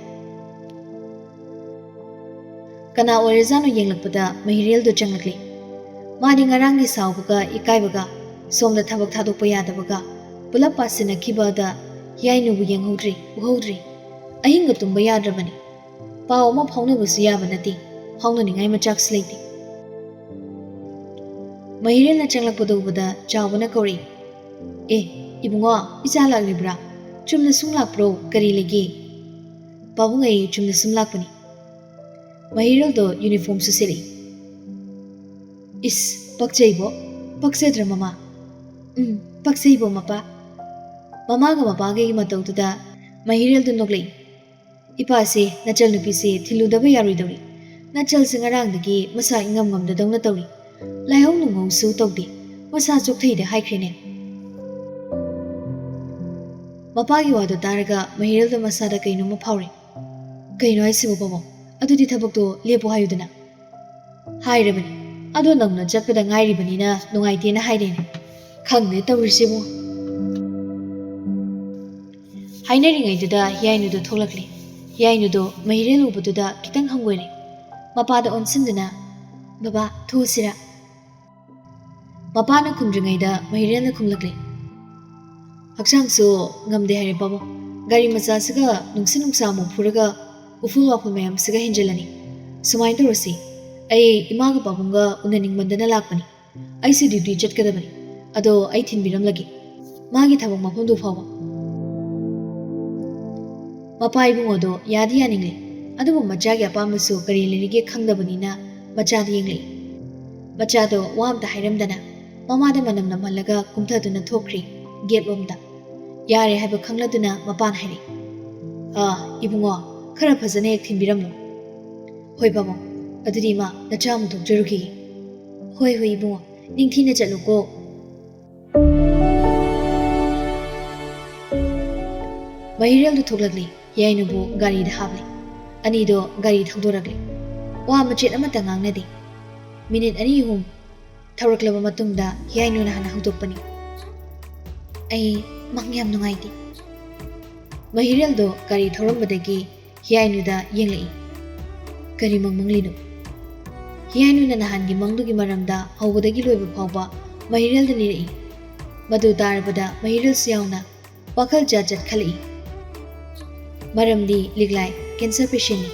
ꯀꯅꯥ ꯑꯣꯏꯔꯖꯥꯠꯅꯣ ꯌꯦꯡꯂꯛꯄꯗ ꯃꯍꯤꯔꯦꯜꯗꯨ ꯆꯪꯂꯛꯂꯤ꯫ ꯃꯥꯗꯤ ꯉꯔꯥꯡꯒꯤ ꯁꯥꯎꯕꯒ ꯏꯀꯥꯏꯕꯒ, ꯁꯣꯝꯗ ꯊꯕꯛ ꯊꯥꯗꯣꯛꯄ ꯌꯥꯗꯕꯒ ꯄꯨꯂꯞ ꯄꯥꯁꯤꯟꯅꯈꯤꯕꯗ ꯍꯤꯌꯥꯏꯅꯨꯕꯨ ꯌꯦꯡꯍꯧꯗ꯭ꯔꯤ, ꯎꯍꯧꯗ꯭ꯔꯤ꯫ ꯑꯍꯤꯡꯒ ꯇꯨꯝꯕ ꯌꯥꯗ꯭ꯔꯕꯅꯤ꯫ ꯄꯥꯎ ꯑꯃ ꯐꯥꯎꯅꯕꯁꯨ ꯌꯥꯕ ꯅꯠꯇꯦ, ꯐꯥꯎꯅꯅꯤꯡꯉꯥꯏ ꯃꯆꯥꯛꯁꯨ ꯂꯩꯇꯦ꯫ ꯃꯍꯤꯔꯦꯜꯅ ꯆꯪꯂꯛꯄꯗꯨ ꯎꯕꯗ ꯆꯥꯎꯕꯅ ꯀꯧꯔꯛꯏ, "ꯑꯦ, ꯏꯕꯨꯡꯉꯣ, ꯏꯆꯥ ꯂꯥꯛꯂꯤꯕ꯭ꯔꯥ? ꯆꯨꯝꯅ ꯁꯨꯝ ꯂꯥꯛꯄ꯭ꯔꯣ? ꯀꯔꯤ ꯂꯩꯒꯦ? ꯄꯥꯕꯨꯡ, ꯑꯩ ꯆꯨꯝꯅ ꯁꯨꯝ ꯂꯥꯛꯄꯅꯤ꯫ ꯃꯍꯤꯔꯦꯜꯗꯣ ꯌꯨꯅꯤꯐꯣꯔꯝꯁꯨ ꯁꯦꯠꯂꯛꯏ꯫ ꯏꯁ, ꯄꯛꯆꯩꯕꯣ꯫ ꯄꯛꯆꯗ꯭ꯔꯥ ꯃꯃꯥ? ꯎꯝ, ꯄꯛꯆꯩꯕꯣ ꯃꯄꯥ꯫ ꯃꯃꯥꯒ ꯃꯄꯥꯒꯤ ꯃꯇꯧꯗꯨꯗ ꯃꯍꯤꯔꯦꯜꯗꯣ ꯅꯣꯛꯂꯛꯏ꯫ ꯏꯄꯥꯁꯦ, ꯅꯆꯜ ꯅꯨꯄꯤꯁꯦ ꯊꯤꯜꯂꯨꯗꯕ ꯌꯥꯔꯣꯏꯗꯧꯔꯤ꯫ ꯅꯆꯜꯁꯦ ꯉꯔꯥꯡꯗꯒꯤ ꯃꯁꯥ ꯏꯉꯝ ꯉꯝꯗꯗꯧꯅ ꯇꯧꯔꯤ꯫ ꯂꯥꯏꯍꯧ ꯅꯨꯡꯍꯧꯁꯨ ꯇꯧꯗꯦ꯫ ꯃꯁꯥ ꯆꯣꯛꯊꯩꯗ ꯍꯥꯏꯈ꯭ꯔꯦꯅꯦ꯫ ꯃꯄꯥꯒꯤ ꯋꯥꯗꯣ ꯇꯥꯔꯒ ꯃꯍꯤꯔꯦꯜꯗ ꯃꯁꯥꯗ ꯀꯩꯅꯣꯝꯃ ꯐꯥꯎꯔꯦ꯫ ꯀꯩꯅꯣ ꯍꯥꯏꯁꯤꯕꯣ ꯄꯥꯕꯨꯡ? ꯑꯗꯨꯗꯤ ꯊꯕꯛꯇꯣ ꯂꯦꯞꯄꯣ ꯍꯥꯏꯌꯨꯗꯅ꯫ ꯍꯥꯏꯔꯕꯅꯤ꯫ ꯑꯗꯣ ꯅꯧꯅ ꯆꯠꯄꯗ ꯉꯥꯏꯔꯤꯕꯅꯤꯅ ꯅꯨꯡꯉꯥꯏꯇꯦꯅ ꯍꯥꯏꯔꯦꯅꯦ꯫ ꯈꯪꯗꯦ ꯇꯧꯔꯤꯁꯤꯕꯨ꯫ ꯍꯥꯏꯅꯔꯤꯉꯩꯗꯨꯗ ꯍꯤꯌꯥꯏꯅꯨꯗꯣ ꯊꯣꯛꯂꯛꯂꯦ꯫ ꯍꯤꯌꯥꯏꯅꯨꯗꯣ ꯃꯍꯤꯔꯦꯜ ꯎꯕꯗꯨꯗ ꯈꯤꯇꯪ ꯍꯪꯒꯣꯏꯔꯦ꯫ ꯃꯄꯥꯗ ꯑꯣꯟꯁꯤꯟꯗꯨꯅ, "ꯕꯕꯥ, ꯊꯣꯛꯑꯁꯤꯔꯥ?" ꯃꯄꯥꯅ ꯈꯨꯝꯗ꯭ꯔꯤꯉꯩꯗ ꯃꯍꯤꯔꯦꯜꯅ ꯈꯨꯝꯂꯛꯂꯦ꯫ "ꯍꯛꯆꯥꯡꯁꯨ ꯉꯝꯗꯦ ꯍꯥꯏꯔꯦ ꯄꯥꯕꯨꯡ꯫ ꯒꯥꯔꯤ ꯃꯆꯥꯁꯤꯒ ꯅꯨꯡꯁꯤꯠ ꯅꯨꯡꯁꯥ ꯑꯃꯨꯛ ꯐꯨꯔꯒ ꯎꯐꯨꯜ ꯋꯥꯐꯨꯜ ꯃꯌꯥꯝꯁꯤꯒ ꯍꯦꯟꯖꯤꯜꯂꯅꯤ꯫ ꯁꯨꯃꯥꯏꯅ ꯇꯧꯔꯁꯤ, ꯑꯩ ꯏꯃꯥꯒ ꯄꯥꯕꯨꯡꯒ ꯎꯅꯅꯤꯡꯃꯟꯗꯅ ꯂꯥꯛꯄꯅꯤ꯫ ꯑꯩꯁꯨ ꯗ꯭ꯌꯨꯇꯤ ꯆꯠꯀꯗꯕꯅꯤ꯫ ꯑꯗꯣ ꯑꯩ ꯊꯤꯟꯕꯤꯔꯝꯂꯒꯦ ꯃꯥꯒꯤ ꯊꯕꯛ ꯃꯐꯝꯗꯨ ꯐꯥꯎꯕ꯫" ꯃꯄꯥ ꯏꯕꯨꯡꯉꯣꯗꯣ ꯌꯥꯗꯤ ꯌꯥꯅꯤꯡꯂꯦ, ꯑꯗꯨꯕꯨ ꯃꯆꯥꯒꯤ ꯑꯄꯥꯝꯕꯁꯨ ꯀꯔꯤ ꯂꯩꯔꯤꯒꯦ ꯈꯪꯗꯕꯅꯤꯅ ꯃꯆꯥꯗ ꯌꯦꯡꯂꯛꯏ꯫ ꯃꯆꯥꯗꯣ ꯋꯥ ꯑꯝꯇ ꯍꯥꯏꯔꯝꯗꯅ ꯃꯃꯥꯗ ꯃꯅꯝ ꯅꯝꯍꯜꯂꯒ ꯀꯨꯝꯊꯗꯨꯅ ꯊꯣꯛꯈ꯭ꯔꯦ ꯒꯦꯠ ꯂꯣꯝꯗ꯫ ꯌꯥꯔꯦ ꯍꯥꯏꯕ ꯈꯪꯂꯗꯨꯅ ꯃꯄꯥꯅ ꯍꯥꯏꯔꯛꯏ, "ꯑꯥ, ꯏꯕꯨꯡꯉꯣ, ꯈꯔ ꯐꯖꯅ ꯍꯦꯛ ꯊꯤꯟꯕꯤꯔꯝꯃꯨ꯫" "ꯍꯣꯏ ꯄꯥꯕꯨꯡ, ꯑꯗꯨꯗꯤ ꯏꯃꯥ, ꯅꯆꯥ ꯑꯃꯨꯛ ꯊꯣꯛꯆꯔꯨꯈꯤꯒꯦ꯫" "ꯍꯣꯏ, ꯍꯣꯏ ꯏꯕꯨꯡꯉꯣ, ꯅꯤꯡꯊꯤꯅ ꯆꯠꯂꯨꯀꯣ꯫" ꯃꯍꯤꯔꯦꯜꯗꯨ ꯊꯣꯛꯂꯛꯂꯦ꯫ ꯍꯤꯌꯥꯏꯅꯨꯕꯨ ꯒꯥꯔꯤꯗ ꯍꯥꯞꯂꯦ꯫ ꯑꯅꯤꯗꯣ ꯒꯥꯔꯤ ꯊꯧꯗꯣꯔꯛꯂꯦ꯫ ꯋꯥ ꯃꯆꯦꯠ ꯑꯃꯠꯇ ꯉꯥꯡꯅꯗꯦ꯫ ꯃꯤꯅꯤꯠ ꯑꯅꯤ ꯑꯍꯨꯝ ꯊꯧꯔꯛꯂꯕ ꯃꯇꯨꯡꯗ ꯍꯤꯌꯥꯏꯅꯨꯅ ꯍꯥꯟꯅ ꯍꯧꯗꯣꯛꯄꯅꯤ꯫ "ꯑꯩ ꯃꯪ ꯌꯥꯝ ꯅꯨꯡꯉꯥꯏꯇꯦ꯫" ꯃꯍꯤꯔꯦꯜꯗꯣ ꯒꯥꯔꯤ ꯊꯧꯔꯝꯕꯗꯒꯤ ꯍꯤꯌꯥꯏꯅꯨꯗ ꯌꯦꯡꯂꯛꯏ꯫ "ꯀꯔꯤ ꯃꯪ ꯃꯪꯂꯤꯅꯣ?" ꯍꯤꯌꯥꯏꯅꯨꯅ ꯅꯍꯥꯟꯒꯤ ꯃꯪꯗꯨꯒꯤ ꯃꯔꯝꯗ ꯍꯧꯕꯗꯒꯤ ꯂꯣꯏꯕ ꯐꯥꯎꯕ ꯃꯍꯤꯔꯦꯜꯗ ꯂꯤꯔꯛꯏ꯫ ꯃꯗꯨ ꯇꯥꯔꯕꯗ ꯃꯍꯤꯔꯦꯜꯁꯨ ꯌꯥꯎꯅ ꯋꯥꯈꯜ ꯖꯥꯠ ꯖꯥꯠ ꯈꯜꯂꯛꯏ꯫ ꯃꯔꯝꯗꯤ ꯂꯤꯛꯂꯥꯏ ꯀꯦꯟꯁꯔ ꯄꯦꯁꯦꯟꯅꯤ꯫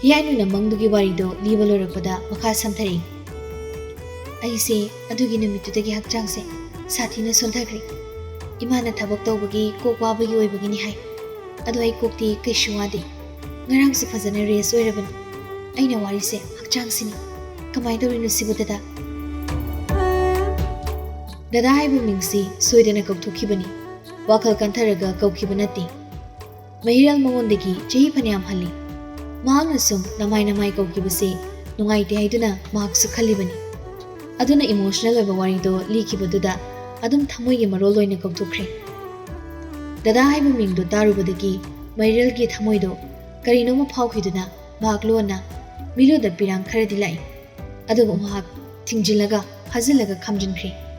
ꯍꯤꯌꯥꯏꯅꯨꯅ ꯃꯪꯗꯨꯒꯤ ꯋꯥꯔꯤꯗꯣ ꯂꯤꯕ ꯂꯣꯏꯔꯛꯄꯗ ꯃꯈꯥ ꯁꯝꯊꯔꯛꯏ꯫ "ꯑꯩꯁꯦ ꯑꯗꯨꯒꯤ ꯅꯨꯃꯤꯠꯇꯨꯗꯒꯤ ꯍꯛꯆꯥꯡꯁꯦ ꯁꯥꯊꯤꯅ ꯁꯣꯟꯊꯈ꯭ꯔꯦ꯫ ꯏꯃꯥꯅ ꯊꯕꯛ ꯇꯧꯕꯒꯤ ꯀꯣꯛ ꯋꯥꯕꯒꯤ ꯑꯣꯏꯕꯒꯤꯅꯤ ꯍꯥꯏ꯫ ꯑꯗꯣ ꯑꯩ ꯀꯣꯛꯇꯤ ꯀꯩꯁꯨ ꯋꯥꯗꯦ꯫ ꯉꯔꯥꯡꯁꯨ ꯐꯖꯅ ꯔꯦꯁ ꯑꯣꯏꯔꯕꯅꯤ꯫ ꯑꯩꯅ ꯋꯥꯔꯤꯁꯦ ꯍꯛꯆꯥꯡꯁꯤꯅꯤ꯫ ꯀꯃꯥꯏꯅ ꯇꯧꯔꯤꯅꯣ ꯁꯤꯕꯨ ꯗꯗꯥ? ꯗꯗꯥ ꯍꯥꯏꯕ ꯃꯤꯡꯁꯤ ꯁꯣꯏꯗꯅ ꯀꯧꯊꯣꯛꯈꯤꯕꯅꯤ꯫ ꯋꯥꯈꯜ ꯀꯟꯊꯔꯒ ꯀꯧꯈꯤꯕ ꯅꯠꯇꯦ꯫ ꯃꯍꯤꯔꯦꯜ ꯃꯉꯣꯟꯗꯒꯤ ꯆꯍꯤ ꯐꯅꯌꯥꯝ ꯍꯜꯂꯤ꯫ ꯃꯍꯥꯛꯅ ꯁꯨꯝ ꯅꯃꯥꯏ ꯅꯃꯥꯏ ꯀꯧꯈꯤꯕꯁꯤ ꯅꯨꯡꯉꯥꯏꯇꯦ ꯍꯥꯏꯗꯨꯅ ꯃꯍꯥꯛꯁꯨ ꯈꯜꯂꯤꯕꯅꯤ꯫ ꯑꯗꯨꯅ ꯏꯃꯣꯁꯅꯦꯜ ꯑꯣꯏꯕ ꯋꯥꯔꯤꯗꯣ ꯂꯤꯈꯤꯕꯗꯨꯗ ꯑꯗꯨꯝ ꯊꯃꯣꯏꯒꯤ ꯃꯔꯣꯜ ꯑꯣꯏꯅ ꯀꯧꯊꯣꯛꯈ꯭ꯔꯦ꯫ ꯗꯗꯥ ꯍꯥꯏꯕ ꯃꯤꯡꯗꯣ ꯇꯥꯔꯨꯕꯗꯒꯤ ꯃꯍꯤꯔꯦꯜꯒꯤ ꯊꯃꯣꯏꯗꯣ ꯀꯔꯤꯅꯣꯃ ꯐꯥꯎꯈꯤꯗꯨꯅ ꯃꯍꯥꯛ ꯂꯣꯟꯅ ꯃꯤꯠꯂꯨꯗ ꯄꯤꯔꯥꯡ ꯈꯔꯗꯤ ꯂꯥꯛꯏ꯫ ꯑꯗꯨꯕꯨ ꯃꯍꯥꯛ ꯊꯤꯡꯖꯤꯜꯂꯒ ꯐꯥꯖꯤꯜꯂꯒ ꯈꯝꯖꯤꯟꯈ꯭ꯔꯦ꯫